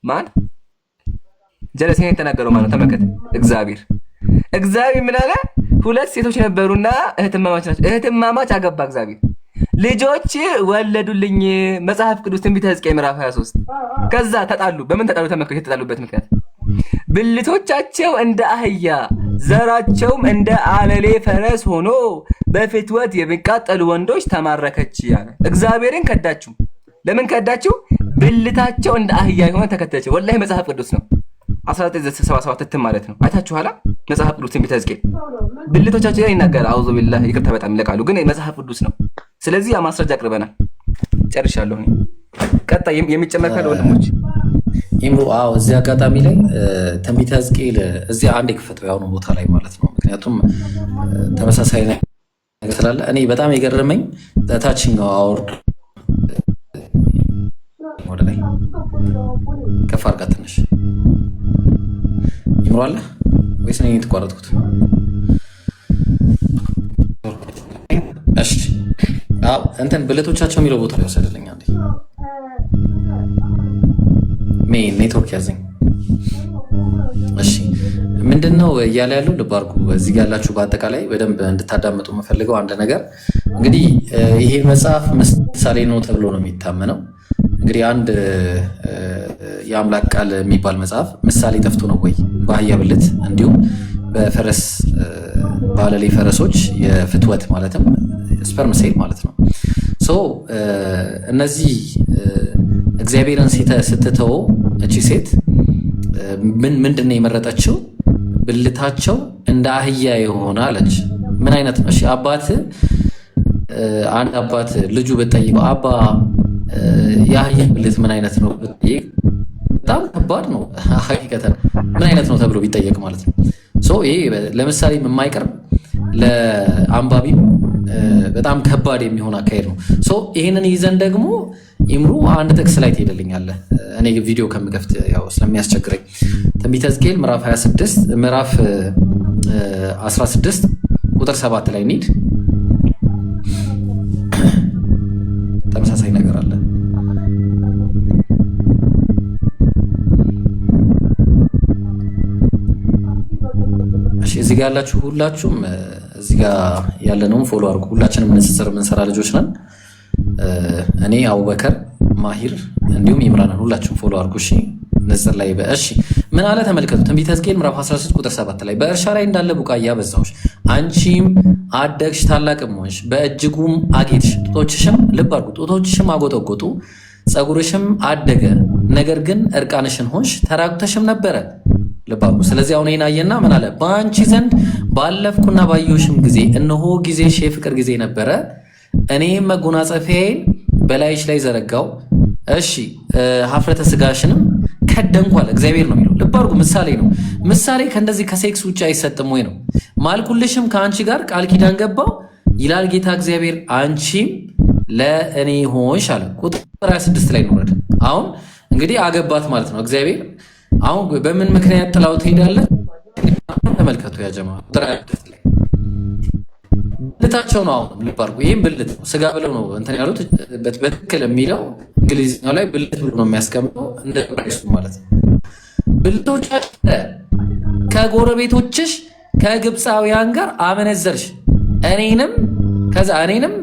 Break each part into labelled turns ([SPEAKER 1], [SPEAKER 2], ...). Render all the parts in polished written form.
[SPEAKER 1] ማን ጀለሴን የተናገረው ማነው? ተመልከት። እግዚአብሔር ምን አለ? ሁለት ሴቶች ነበሩና እህትማማች ናቸው። እህትማማች አገባ እግዚአብሔር፣ ልጆች ወለዱልኝ። መጽሐፍ ቅዱስ ትንቢተ ሕዝቅኤል ምዕራፍ 23። ከዛ ተጣሉ። በምን ተጣሉ? ተመልከት። የተጣሉበት ምክንያት ብልቶቻቸው እንደ አህያ ዘራቸውም እንደ አለሌ ፈረስ ሆኖ በፍትወት የሚቃጠሉ ወንዶች ተማረከች ያለ። እግዚአብሔርን ከዳችሁ። ለምን ከዳችሁ? ብልታቸው እንደ አህያ የሆነ ተከተለች። ወላሂ መጽሐፍ ቅዱስ ነው። 1977 እትም ማለት ነው። አይታችኋላ? መጽሐፍ ቅዱስ ትንቢተ ሕዝቅኤል ብልቶቻቸው ላይ ይናገራል። አውዙ ቢላህ ይቅርታ፣ በጣም ይለቃሉ፣ ግን መጽሐፍ ቅዱስ ነው። ስለዚህ ያ ማስረጃ አቅርበናል። ጨርሻለሁ። ቀጣይ የሚጨመር ካለ ወንድሞች።
[SPEAKER 2] ኢምሩ፣ አዎ፣ እዚህ አጋጣሚ ላይ ትንቢተ ሕዝቅኤል እዚህ አንድ የክፈተው የአሁኑ ቦታ ላይ ማለት ነው። ምክንያቱም ተመሳሳይ ነገር ስላለ እኔ በጣም የገረመኝ ታችኛው አውርድ ወደ ላይ ከፍ አድርጋ ትንሽ። ኢምሮ አለ ወይስ እኔ የተቋረጥኩት? እሺ፣ አዎ፣ እንትን ብልቶቻቸው የሚለው ቦታ ላይ ወሰደልኝ። አንዴ ኔትወርክ ያዘኝ። እሺ፣ ምንድን ነው እያለ ያለው? ልብ አድርጉ። እዚህ ጋር ያላችሁ በአጠቃላይ በደንብ እንድታዳምጡ የምፈልገው አንድ ነገር እንግዲህ ይሄ መጽሐፍ ምሳሌ ነው ተብሎ ነው የሚታመነው። እንግዲህ አንድ የአምላክ ቃል የሚባል መጽሐፍ ምሳሌ ጠፍቶ ነው ወይ? በአህያ ብልት እንዲሁም በፈረስ ባለሌ ፈረሶች የፍትወት ማለትም sperm cell ማለት ነው። So እነዚህ እግዚአብሔርን ስትተው እቺ ሴት ምንድን ነው የመረጠችው? ብልታቸው እንደ አህያ የሆነ አለች። ምን አይነት ነው? እሺ፣ አባት አንድ አባት ልጁ ብትጠይቀው አባ የአህያ ብልት ምን አይነት ነው ብትጠይቅ በጣም ከባድ ነው። ሀቂቀተን ምን አይነት ነው ተብሎ ቢጠየቅ ማለት ነው። So ይሄ ለምሳሌ የማይቀርብ ለአንባቢም በጣም ከባድ የሚሆን አካሄድ ነው። So ይሄንን ይዘን ደግሞ ኢምሩ አንድ ጥቅስ ላይ ትሄድልኛለህ። እኔ ቪዲዮ ከምከፍት ያው ስለሚያስቸግረኝ ትንቢተ ሕዝቅኤል ምዕራፍ 26፣ ምዕራፍ 16 ቁጥር 7 ላይ እንሂድ። ተመሳሳይ ነገር አለ። እሺ፣ እዚህ ጋር ያላችሁ ሁላችሁም እዚህ ጋር ያለነውን follow አድርጉ። ሁላችንም ንጽጽር የምንሰራ ልጆች ነን። እኔ፣ አቡበከር፣ ማሂር እንዲሁም ኢምራንን ሁላችሁም follow አድርጉ። እሺ፣ ንጽጽር ላይ እሺ፣ ምን አለ ተመልከቱ። ትንቢተ ሕዝቅኤል ምዕራፍ 16 ቁጥር 7 ላይ በእርሻ ላይ እንዳለ ቡቃያ በዛሁሽ፣ አንቺም አደግሽ ታላቅም ሆንሽ፣ በእጅጉም አጌጥሽ፣ ጡቶችሽም፣ ልብ አድርጉ፣ ጡቶችሽም አጎጠጎጡ፣ ፀጉርሽም አደገ፣ ነገር ግን እርቃንሽን ሆንሽ፣ ተራቁተሽም ነበረ። ልብ አድርጉ። ስለዚህ አሁን ይሄን አየና ምን አለ? በአንቺ ዘንድ ባለፍኩና ባየሁሽም ጊዜ እነሆ ጊዜሽ የፍቅር ጊዜ ነበረ፣ እኔም መጎናጸፊያዬን በላይሽ ላይ ዘረጋው፣ እሺ፣ ሀፍረተ ስጋሽንም ከደንኩ አለ። እግዚአብሔር ነው የሚለው። ልብ አድርጉ፣ ምሳሌ ነው። ምሳሌ ከእንደዚህ ከሴክስ ውጭ አይሰጥም ወይ ነው። ማልኩልሽም፣ ከአንቺ ጋር ቃል ኪዳን ገባው ይላል ጌታ እግዚአብሔር፣ አንቺም ለእኔ ሆንሽ አለ። ቁጥር 26 ላይ እንውረድ። አሁን እንግዲህ አገባት ማለት ነው እግዚአብሔር። አሁን በምን ምክንያት ጥላው ትሄዳለህ? ተመልከቱ ያጀማ፣ ቁጥር 26 ላይ ብልታቸው ነው። አሁን ልብ አድርጉ። ይህም ብልት ነው፣ ስጋ ብለው ነው እንትን ያሉት። በትክክል የሚለው እንግሊዝኛው ላይ ብልት ብሎ ነው የሚያስቀምጠው፣ እንደ ዕብራይስጡ ማለት ነው። ብልቶቻቸው ከጎረቤቶችሽ ከግብፃውያን ጋር አመነዘርሽ፣ እኔንም ከዛ እኔንም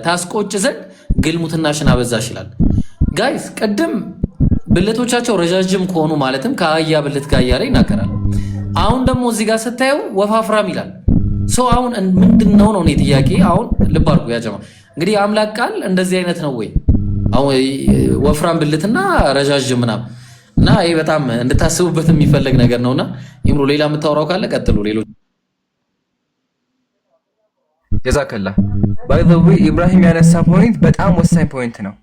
[SPEAKER 2] ታስቆጭ ዘንድ ግልሙትናሽን አበዛሽ ይላል። Guys፣ ቅድም ብልቶቻቸው ረዣዥም ከሆኑ ማለትም ከአህያ ብልት ጋር እያለ ይናገራል። አሁን ደግሞ እዚህ ጋር ስታየው ወፋፍራም ይላል። So አሁን ምንድን ነው ነው እኔ ጥያቄ። አሁን ልብ አድርጉ ያጀማ፣ እንግዲህ የአምላክ ቃል እንደዚህ አይነት ነው ወይ? አሁን ወፍራም ብልትና ረዣዥም ምናምን እና ይሄ በጣም እንድታስቡበት የሚፈለግ ነገር ነውና ይምሩ፣ ሌላ የምታወራው ካለ ቀጥሉ። ሌሎች
[SPEAKER 1] ጀዛከላ። By the way ኢብራሂም ያነሳ point በጣም ወሳኝ point ነው።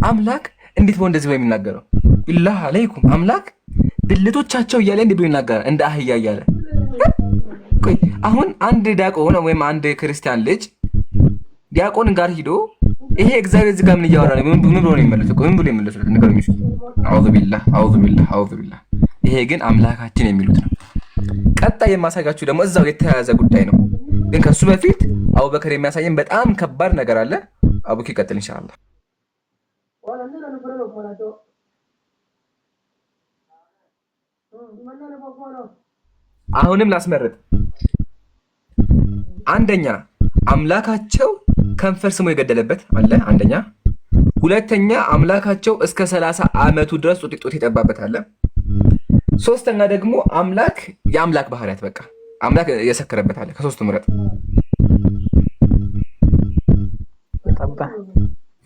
[SPEAKER 1] አምላክ እንዴት ብሎ እንደዚህ የሚናገረው? ቢላህ አለይኩም፣ አምላክ ብልቶቻቸው እያለ እንዴት ብሎ ይናገራል? እንደ አህያ እያለ። ቆይ፣ አሁን አንድ ዲያቆን ወይም አንድ ክርስቲያን ልጅ ዲያቆን ጋር ሂዶ ይሄ እግዚአብሔር እዚህ ጋር ምን እያወራ ነው? ምን ብሎ ነው የሚመለሰው? ምን ብሎ ይመለሱለት? ንገሩኝ እስኪ። አዑዙ ቢላህ፣ አዑዙ ቢላህ፣ አዑዙ ቢላህ። ይሄ ግን አምላካችን የሚሉት ነው። ቀጣይ የማሳያችሁ ደግሞ እዛው የተያያዘ ጉዳይ ነው። ግን ከሱ በፊት አቡበከር የሚያሳየን በጣም ከባድ ነገር አለ። አቡኪ ይቀጥል ኢንሻአላህ። አሁንም ላስመርጥ። አንደኛ አምላካቸው ከንፈር ስሞ የገደለበት አለ። አንደኛ። ሁለተኛ አምላካቸው እስከ 30 ዓመቱ ድረስ ጡት ጡት የጠባበት አለ። ሶስተኛ ደግሞ አምላክ የአምላክ ባህሪያት በቃ አምላክ የሰከረበት አለ። ከሶስቱ ምረጥ።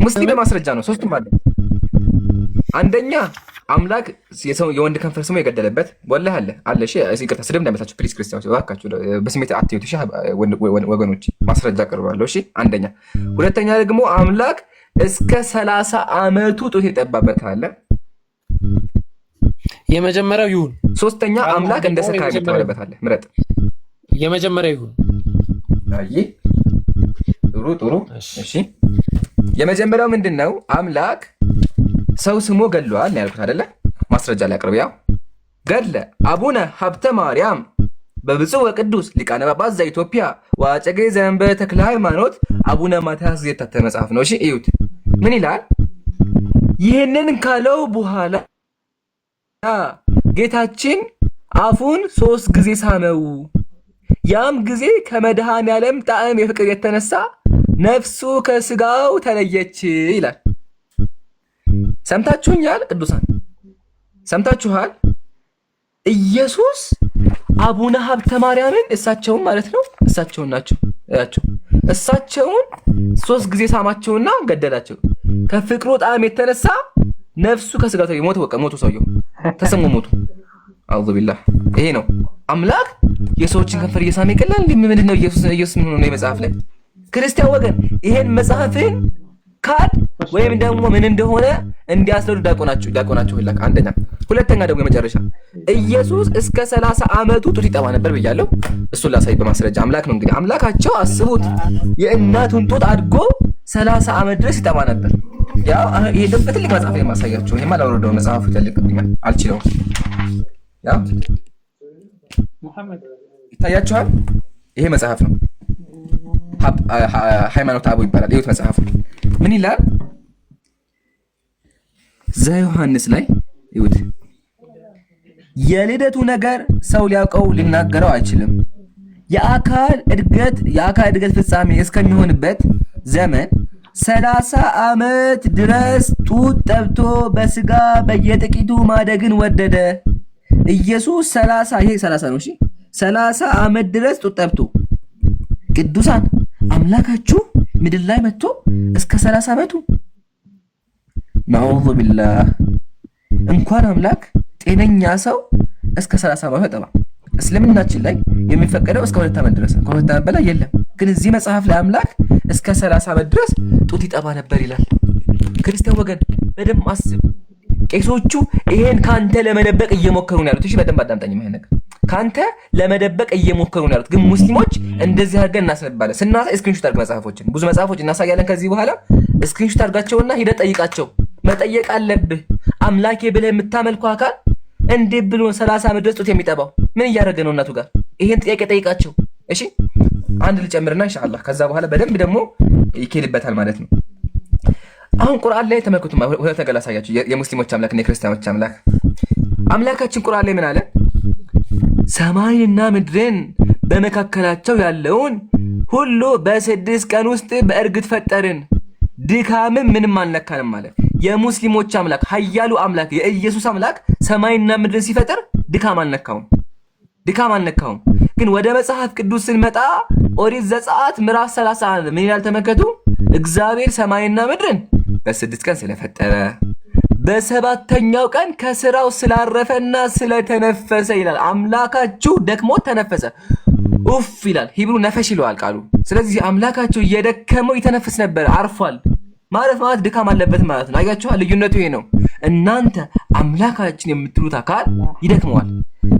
[SPEAKER 1] ሙስሊም በማስረጃ ነው። ሶስቱም አለ። አንደኛ አምላክ የሰው የወንድ ከንፈር ስሞ የገደለበት ወላሂ አለ አለ። እሺ ይቅርታ ስድብ እንዳይመስላችሁ please፣ ክርስቲያኖች እባካችሁ በስሜት አትዩት። እሺ ወገኖች ማስረጃ አቀርባለሁ። እሺ አንደኛ። ሁለተኛ ደግሞ አምላክ እስከ 30 ዓመቱ ጡት የጠባበት አለ።
[SPEAKER 3] የመጀመሪያው ይሁን።
[SPEAKER 1] ሶስተኛ አምላክ እንደ ሰካራም የተባለበት አለ። ምረጥ።
[SPEAKER 3] የመጀመሪያው ይሁን።
[SPEAKER 1] አይ ጥሩ ጥሩ። እሺ የመጀመሪያው ምንድን ነው? አምላክ ሰው ስሞ ገድሏል ነው ያልኩት አይደለ? ማስረጃ ላቅርብ። ያው ገድለ አቡነ ሀብተ ማርያም በብፁዕ ወቅዱስ ሊቃነ ጳጳስ ዘኢትዮጵያ ወእጨጌ ዘመንበረ ተክለ ሃይማኖት አቡነ ማትያስ የታተመ መጽሐፍ ነው። እሺ እዩት፣ ምን ይላል? ይህንን ካለው በኋላ ጌታችን አፉን 3 ጊዜ ሳመው። ያም ጊዜ ከመድኃኔ ዓለም ጣዕም የፍቅር የተነሳ ነፍሱ ከስጋው ተለየች ይላል። ሰምታችሁኛል? ቅዱሳን ሰምታችኋል? ኢየሱስ አቡነ ሀብተ ማርያምን እሳቸውን ማለት ነው፣ እሳቸውን ናቸው ያቸው እሳቸውን 3 ጊዜ ሳማቸውና ገደላቸው። ከፍቅሩ ጣዕም የተነሳ ነፍሱ ከስጋው ተለየ። ሞተ፣ በቃ ሞቱ። ሰውየው ተሰሙ ሞቱ። አዑዙ ቢላህ። ይሄ ነው አምላክ የሰዎችን ከንፈር እየሳመ ይገላል። እንዴ ምንድን ነው ኢየሱስ? ኢየሱስ ምን ሆኖ ነው የመጽሐፍ ላይ? ክርስቲያን ወገን ይሄን መጽሐፍን ካድ ወይም ደግሞ ምን እንደሆነ እንዲያስረዱ ዲያቆናችሁ ዲያቆናችሁ ይላክ። አንደኛ። ሁለተኛ ደግሞ የመጨረሻ ኢየሱስ እስከ 30 ዓመቱ ጡት ይጠባ ነበር ብያለሁ። እሱን ላሳይ በማስረጃ። አምላክ ነው እንግዲህ አምላካቸው አስቡት፣ የእናቱን ጡት አድጎ 30 ዓመት ድረስ ይጠባ ነበር። ያው ይሄ ደግሞ በትልቅ መጽሐፍ ላይ ማሳያችሁ። ይሄማ ላውረደው መጽሐፉ ይተልቅብኛል፣ አልችለውም። ያው ይታያችኋል። ይሄ መጽሐፍ ነው፣ ሃይማኖተ አበው ይባላል። ይኸውት መጽሐፍ ምን ይላል? ዘዮሐንስ ላይ ይሁት የልደቱ ነገር ሰው ሊያውቀው ሊናገረው አይችልም። የአካል እድገት ፍጻሜ እስከሚሆንበት ዘመን 30 ዓመት ድረስ ጡት ጠብቶ በስጋ በየጥቂቱ ማደግን ወደደ። ኢየሱስ 30 ይሄ 30 ነው። እሺ 30 ዓመት ድረስ ጡት ጠብቶ ቅዱሳን አምላካችሁ ምድር ላይ መጥቶ እስከ 30 ዓመቱ ነዑዙ ቢላህ። እንኳን አምላክ ጤነኛ ሰው እስከ 30 ዓመቱ አይጠባም። እስልምናችን ላይ የሚፈቀደው እስከ 2 ዓመት ድረስ፣ ከ2 ዓመት በላይ የለም። ግን እዚህ መጽሐፍ ላይ አምላክ እስከ 30 ዓመት ድረስ ጡት ይጠባ ነበር ይላል። ክርስቲያን ወገን በደንብ አስብ። ቄሶቹ ይሄን ካንተ ለመደበቅ እየሞከሩ ነው ያሉት። እሺ በደንብ አዳምጠኝ። ይሄን ነገር ካንተ ለመደበቅ እየሞከሩ ነው ያሉት። ግን ሙስሊሞች እንደዚህ አድርገን እናስነባለን። ስናሳይ screenshot አድርግ መጽሐፎችን፣ ብዙ መጽሐፎች እናሳያለን ከዚህ በኋላ። screenshot አድርጋቸውና ሂደህ ጠይቃቸው። መጠየቅ አለብህ። አምላኬ ብለህ የምታመልከው አካል እንዴት ብሎ 30 ዓመት ድረስ ጡት የሚጠባው ምን እያደረገ ነው እናቱ ጋር? ይሄን ጥያቄ ጠይቃቸው። እሺ አንድ ልጨምርና ኢንሻአላህ ከዛ በኋላ በደንብ ደግሞ ይኬድበታል ማለት ነው። አሁን ቁርአን ላይ ተመልከቱ። ሁለት ነገር ላሳያችሁ፣ የሙስሊሞች አምላክ እና የክርስቲያኖች አምላክ። አምላካችን ቁርአን ላይ ምን አለ? ሰማይንና ምድርን በመካከላቸው ያለውን ሁሉ በ6 ቀን ውስጥ በእርግጥ ፈጠርን፣ ድካምም ምንም አልነካንም አለ። የሙስሊሞች አምላክ ኃያሉ አምላክ የኢየሱስ አምላክ ሰማይና ምድርን ሲፈጥር ድካም አልነካውም፣ ድካም አልነካውም። ግን ወደ መጽሐፍ ቅዱስ ስንመጣ ኦሪት ዘጸአት ምዕራፍ 31 ምን ይላል? ተመልከቱ። እግዚአብሔር ሰማይና ምድርን በ6 ቀን ስለፈጠረ በሰባተኛው ቀን ከስራው ስላረፈና ስለተነፈሰ ይላል። አምላካችሁ ደክሞ ተነፈሰ። ኡፍ ይላል። ሂብሩ ነፈሽ ይለዋል ቃሉ። ስለዚህ አምላካችሁ እየደከመው ይተነፍስ ነበር፣ አርፏል። ማረፍ ማለት ድካም አለበት ማለት ነው። አያችኋል፣ ልዩነቱ ይሄ ነው። እናንተ አምላካችን የምትሉት አካል ይደክመዋል።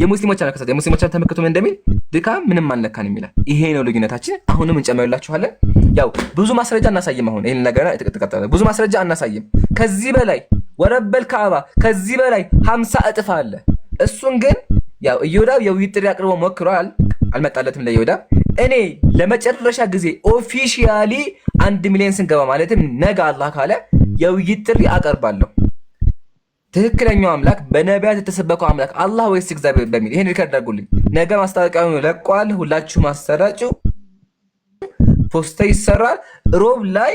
[SPEAKER 1] የሙስሊሞች አምላክ የሙስሊሞች ተመልከቱ ምን እንደሚል፣ ድካም ምንም አልነካንም ይላል። ይሄ ነው ልዩነታችን። አሁንም እንጨምርላችኋለን። ያው ብዙ ማስረጃ አናሳይም። አሁን ይሄን ነገር ተቀጠለ ብዙ ማስረጃ አናሳይም። ከዚህ በላይ ወረበል ካዕባ ከዚህ በላይ 50 እጥፍ አለ። እሱን ግን ያው ኢዮዳብ የውይይት ጥሪ አቅርቦ ሞክሯል፣ አልመጣለትም ለኢዮዳብ። እኔ ለመጨረሻ ጊዜ officially 1 ሚሊዮን ስንገባ ማለትም ነገ አላህ ካለ የውይይት ጥሪ አቀርባለሁ። ትክክለኛው አምላክ በነቢያት የተሰበከው አምላክ አላህ ወይስ እግዚአብሔር በሚል ይሄን record አድርጉልኝ። ነገ ማስታወቂያውን ለቋል። ሁላችሁ ማሰራጩ ፖስተር ይሰራል። ሮብ ላይ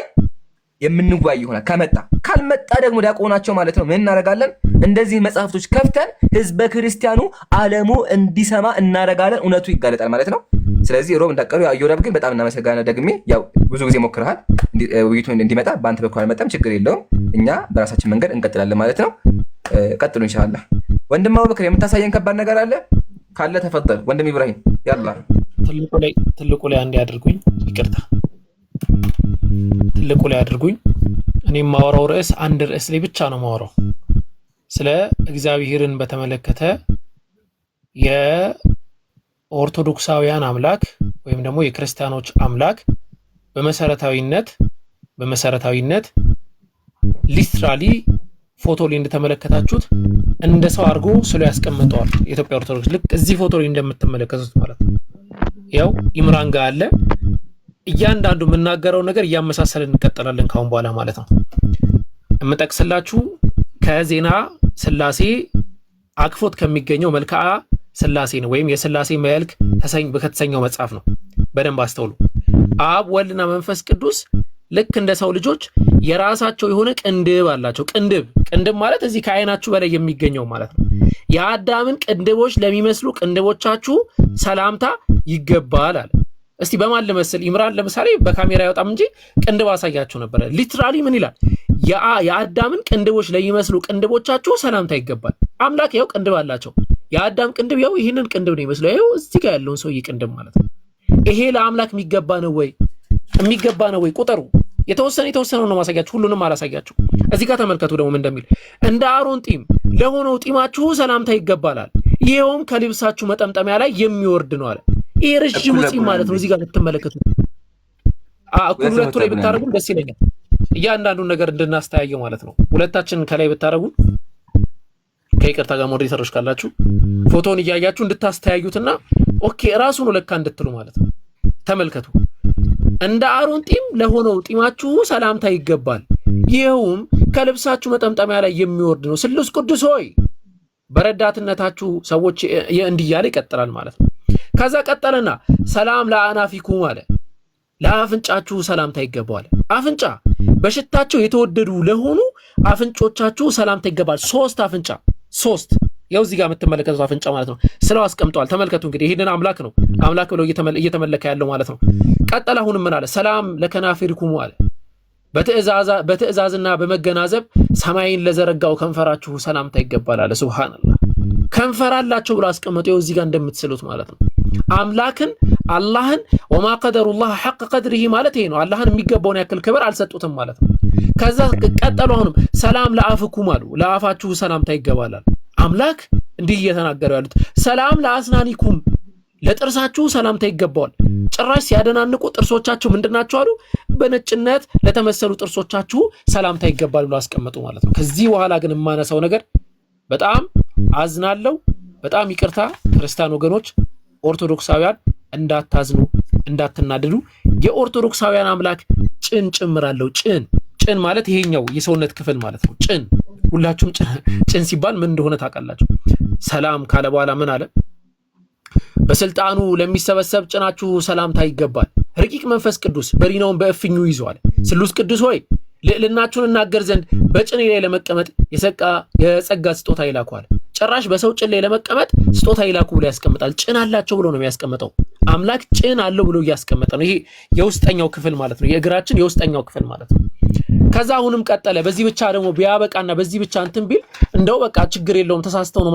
[SPEAKER 1] የምንወያይ ይሆናል። ከመጣ ካልመጣ ደግሞ ዲያቆናቸው ማለት ነው ምን እናደርጋለን? እንደዚህ መጽሐፍቶች ከፍተን ህዝበ ክርስቲያኑ ዓለሙ እንዲሰማ እናደርጋለን። እውነቱ ይጋለጣል ማለት ነው። ስለዚህ ሮብ እንዳቀሩ ዮዳብ ግን በጣም እናመሰግናለን። ደግሜ ያው ብዙ ጊዜ ሞክረሃል ውይይቱ እንዲመጣ በአንተ በኩል አልመጣም፣ ችግር የለውም። እኛ በራሳችን መንገድ እንቀጥላለን ማለት ነው። ቀጥሉ ኢንሻአላህ። ወንድም አቡበክር የምታሳየን ከባድ ነገር አለ ካለ ተፈضል። ወንድም ኢብራሂም ያላ።
[SPEAKER 3] ትልቁ ላይ አንዴ አድርጉኝ፣ ይቅርታ፣ ትልቁ ላይ አድርጉኝ። እኔ የማወራው ርዕስ አንድ ርዕስ ላይ ብቻ ነው የማወራው፣ ስለ እግዚአብሔርን በተመለከተ የኦርቶዶክሳውያን አምላክ ወይም ደግሞ የክርስቲያኖች አምላክ በመሰረታዊነት literally ፎቶ ላይ እንደተመለከታችሁት እንደ ሰው አድርጎ ስሎ ያስቀምጠዋል። የኢትዮጵያ ኦርቶዶክስ ልክ እዚህ ፎቶ ላይ እንደምትመለከቱት ማለት ነው። ያው ኢምራን ጋር አለ። እያንዳንዱ የምናገረው ነገር እያመሳሰልን እንቀጥላለን ካሁን በኋላ ማለት ነው። የምጠቅስላችሁ ከዜና ስላሴ አክፎት ከሚገኘው መልክዓ ስላሴ ነው፣ ወይም የስላሴ መልክ ከተሰኘው መጽሐፍ ነው። በደንብ አስተውሉ። አብ፣ ወልድና መንፈስ ቅዱስ ልክ እንደ ሰው ልጆች የራሳቸው የሆነ ቅንድብ አላቸው። ቅንድብ፣ ቅንድብ ማለት እዚህ ከአይናችሁ በላይ የሚገኘው ማለት ነው። የአዳምን ቅንድቦች ለሚመስሉ ቅንድቦቻችሁ ሰላምታ ይገባል አለ። እስቲ በማን ልመስል? ኢምራን ለምሳሌ በካሜራ አይወጣም እንጂ ቅንድብ አሳያችሁ ነበረ። Literally ምን ይላል? የአዳምን ቅንድቦች ለሚመስሉ ቅንድቦቻችሁ ሰላምታ ይገባል። አምላክ ያው ቅንድብ አላቸው። የአዳም ቅንድብ ያው ይህንን ቅንድብ ነው ይመስለው። ያው እዚህ ጋር ያለውን ሰውዬ ቅንድብ ማለት ነው። ይሄ ለአምላክ የሚገባ ነው ወይ? የሚገባ ነው ወይ? ቁጠሩ። የተወሰነ የተወሰነው ነው ማሳያችሁ፣ ሁሉንም አላሳያችሁ። እዚህ ጋር ተመልከቱ ደግሞ ምን እንደሚል፣ እንደ አሮን ጢም ለሆነው ጢማችሁ ሰላምታ ይገባላል፣ ይኸውም ከልብሳችሁ መጠምጠሚያ ላይ የሚወርድ ነው አለ። ይሄ ረዥሙ ጢም ማለት ነው። እዚህ ጋር ልትመለከቱ እኩል ሁለቱ ላይ ብታደርጉን ደስ ይለኛል። እያንዳንዱን ነገር እንድናስተያየው ማለት ነው። ሁለታችንን ከላይ ብታደርጉን ከይቅርታ ጋር moderator ኦች ካላችሁ ፎቶን እያያችሁ እንድታስተያዩትና okay ራሱ ነው ለካ እንድትሉ ማለት ነው። ተመልከቱ። እንደ አሮን ጢም ለሆነው ጢማችሁ ሰላምታ ይገባል፣ ይኸውም ከልብሳችሁ መጠምጠሚያ ላይ የሚወርድ ነው። ስሉስ ቅዱስ ሆይ በረዳትነታችሁ ሰዎች እንዲህ እያለ ይቀጥላል ማለት ነው። ከዛ ቀጠለና ሰላም ለአናፊኩም አለ። ለአፍንጫችሁ ሰላምታ ይገባዋል። አፍንጫ በሽታቸው የተወደዱ ለሆኑ አፍንጮቻችሁ ሰላምታ ይገባል። ሶስት አፍንጫ፣ ሶስት፣ ያው እዚህ ጋር የምትመለከቱት አፍንጫ ማለት ነው። ስለው አስቀምጠዋል። ተመልከቱ እንግዲህ ይህንን አምላክ ነው አምላክ ብለው እየተመለከ ያለው ማለት ነው። ቀጠለ። አሁንም ምን አለ? ሰላም ለከናፊርኩም አለ። በትእዛዝና በመገናዘብ ሰማይን ለዘረጋው ከንፈራችሁ ሰላምታ ይገባል አለ። ሱብሃነላህ፣ ከንፈር አላቸው ብሎ አስቀመጡ። ይኸው እዚህ ጋር እንደምትስሉት ማለት ነው። አምላክን አላህን ወማ ቀደሩላህ ሐቅ ቀድሪሂ ማለት ይሄ ነው። አላህን የሚገባውን ያክል ክብር አልሰጡትም ማለት ነው። ከዛ ቀጠሉ። አሁንም ሰላም ለአፍኩም አሉ። ለአፋችሁ ሰላምታ ይገባላል። አምላክ እንዲህ እየተናገሩ ያሉት ሰላም ለአስናኒኩም፣ ለጥርሳችሁ ሰላምታ ይገባዋል። ጭራሽ ሲያደናንቁ ጥርሶቻችሁ ምንድናቸው አሉ? በነጭነት ለተመሰሉ ጥርሶቻችሁ ሰላምታ ይገባል ብሎ አስቀመጡ ማለት ነው። ከዚህ በኋላ ግን የማነሳው ነገር በጣም አዝናለው። በጣም ይቅርታ ክርስቲያን ወገኖች፣ ኦርቶዶክሳውያን እንዳታዝኑ፣ እንዳትናደዱ። የኦርቶዶክሳውያን አምላክ ጭን ጭምራለሁ። ጭን፣ ጭን ማለት ይሄኛው የሰውነት ክፍል ማለት ነው። ጭን፣ ሁላችሁም ጭን ሲባል ምን እንደሆነ ታውቃላችሁ። ሰላም ካለ በኋላ ምን አለ? በስልጣኑ ለሚሰበሰብ ጭናችሁ ሰላምታ ይገባል። ረቂቅ መንፈስ ቅዱስ በሪናውን በእፍኙ ይዟል። ስሉስ ቅዱስ ሆይ ልዕልናችሁን እናገር ዘንድ በጭኔ ላይ ለመቀመጥ የጸጋ ስጦታ ይላኳል። ጭራሽ በሰው ጭን ላይ ለመቀመጥ ስጦታ ይላኩ ብሎ ያስቀምጣል። ጭን አላቸው ብሎ ነው የሚያስቀምጠው። አምላክ ጭን አለው ብሎ እያስቀመጠ ነው። ይሄ የውስጠኛው ክፍል ማለት ነው። የእግራችን የውስጠኛው ክፍል ማለት ነው። ከዛ አሁንም ቀጠለ። በዚህ ብቻ ደግሞ ቢያበቃና በዚህ ብቻ እንትን ቢል እንደው በቃ ችግር የለውም፣ ተሳስተው ነው።